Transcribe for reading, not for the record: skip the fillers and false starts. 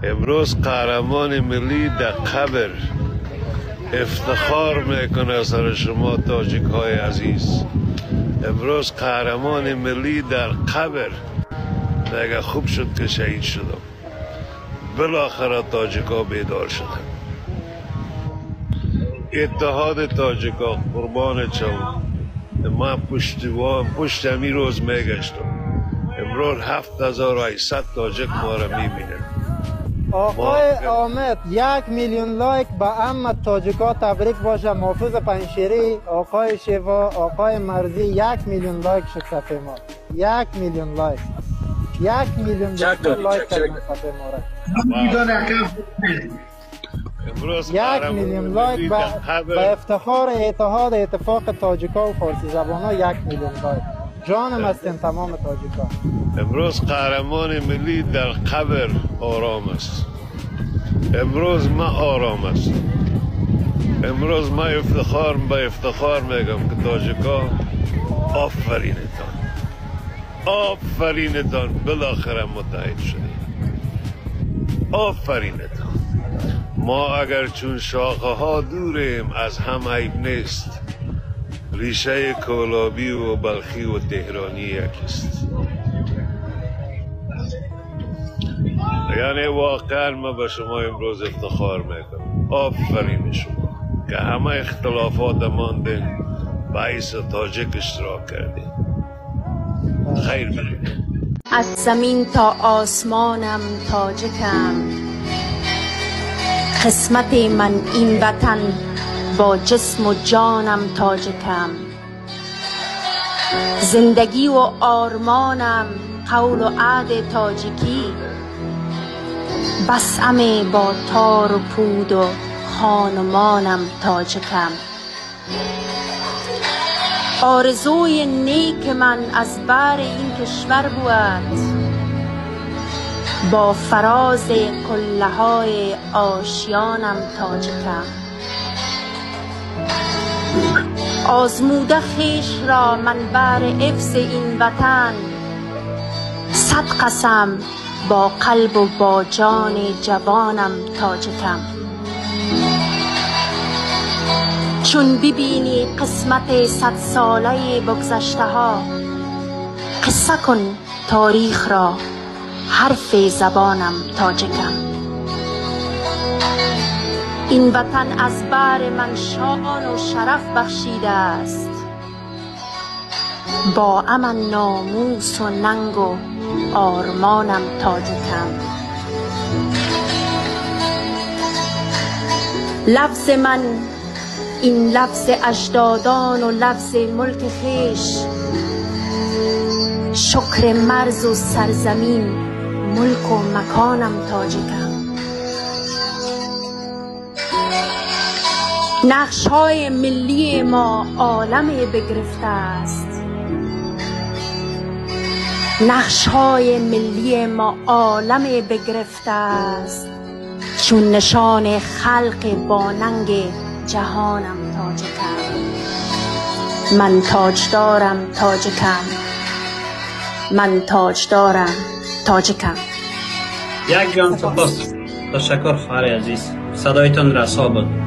امروز قهرمان ملی در قبر افتخار میکنه سر شما تاجیک های عزیز. امروز قهرمان ملی در قبر میگه خوب شد که شهید شدم. بالاخره تاجیک ها بیدار شدن. اتحاد تاجیک ها قربان چون من پشت همی روز میگشتم. امروز 7800 تاجیک ما را میبینه. آقای آمد 1 میلیون لایک به ام تاجیکا تبریک باشه. محافظ پنجشیری، آقای شیوا، آقای مرزی، 1 میلیون لایک شد صفحه ما. 1 میلیون لایک، 1 میلیون لایک کردن صفحه ما را. 1 میلیون لایک به افتخار اتحاد اتفاق تاجیکا و فارسی زبان ها. 1 میلیون لایک. جانم هستیم تمام تاجیکا. امروز قهرمان ملی در قبر آرام است. امروز ما آرام است. امروز ما افتخار به افتخار میگم که تاجیکا آفرینتان، آفرینتان، بالاخره متحد شدیم. آفرینتان. ما اگر چون شاخه ها دوریم از هم عیب نیست. ریشه کولابی و بلخی و تهرانی یکیست. یعنی واقعا ما به شما امروز افتخار میکنم. آفرین شما که همه اختلافات ماندین باعث تاجیک اشتراک کردین. خیر ببینید. از زمین تا آسمانم تاجکم، قسمت من این وطن با جسم و جانم تاجکم، زندگی و آرمانم قول و عهد تاجیکی، بس امه با تار و پود و خانمانم تاجکم. آرزوی نیک من از بر این کشور بود، با فراز قله های آشیانم تاجکم. آزموده خویش را من بر حفظ این وطن، صد قسم با قلب و با جان جوانم تاجکم. چون ببینی قسمت 100 ساله بگذشته ها، قصه کن تاریخ را حرف زبانم تاجکم. این وطن از بر من شان و شرف بخشیده است، با امن ناموس و ننگ و آرمانم تاجکم. لفظ من این لفظ اجدادان و لفظ ملک خویش، شکر مرز و سرزمین ملک و مکانم تاجکم. نقش های ملی ما عالم بگرفته است، نقش های ملی ما عالم بگرفته است، چون نشان خلق با ننگ جهانم تاجکم. من تاجدارم تاجکم، من تاجدارم تاجکم. یک جان سپاس. تشکر خواهر عزیز، صدایتان رسا بود.